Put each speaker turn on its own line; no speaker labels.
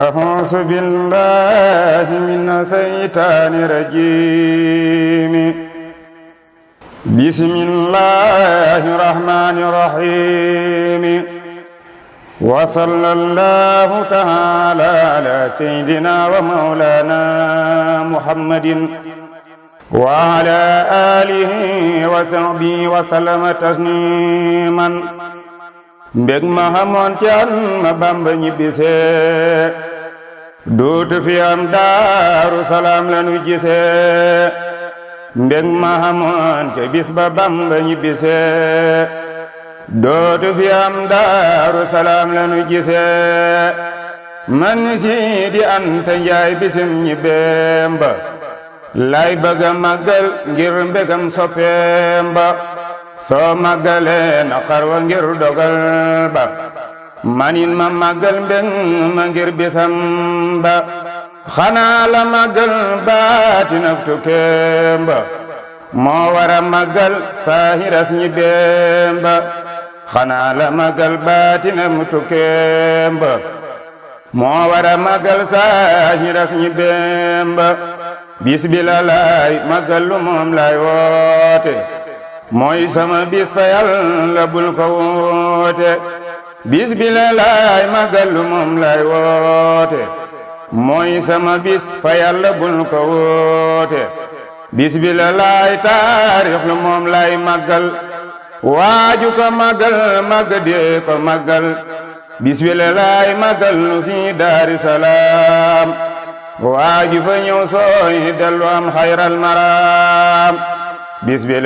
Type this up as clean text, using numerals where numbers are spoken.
أعوذ بالله من الشيطان الرجيم بسم الله الرحمن الرحيم وصلى الله تعالى على سيدنا ومولانا محمد وعلى آله وصحبه وسلم تسليما mbég ma xamoon ci an ma Bamba ñibbisee dootu fi am Daaru Salaam lanu gisee mbég ma xamoon ca bis ba Bamba ñibbisee dootu fi am Daaru Salaam lanu gisee man Sidi Anta Njaay bisim ñibbeem ba lay bëgg a màggal ngir mbégam soppeem ba soo màggalee naqar wa ngir dogal ba manin ma màggal mbég ma ngir bisam ba xanaa la màggal baatinab tukkeem ba moo wara màggal saahiras ñibbeem ba xanaa la màggal baatinab tukkeem ba moo wara màggal saahiras ñibbeem ba bis bi la laay màggal lu moom laay woote mooy sama bis fa Yàlla bul ko woote bis bi la laay màggal lu moom laay woote mooy sama bis fa Yàlla bul ko woote bis bi la laay taarix lu moom laay màggal waaju ko màggal màgg dee ko màggal bis bi la laay màggal lu fi Daari Salaam waaju fa ñëw sooy dellu am xayral maraam bis bi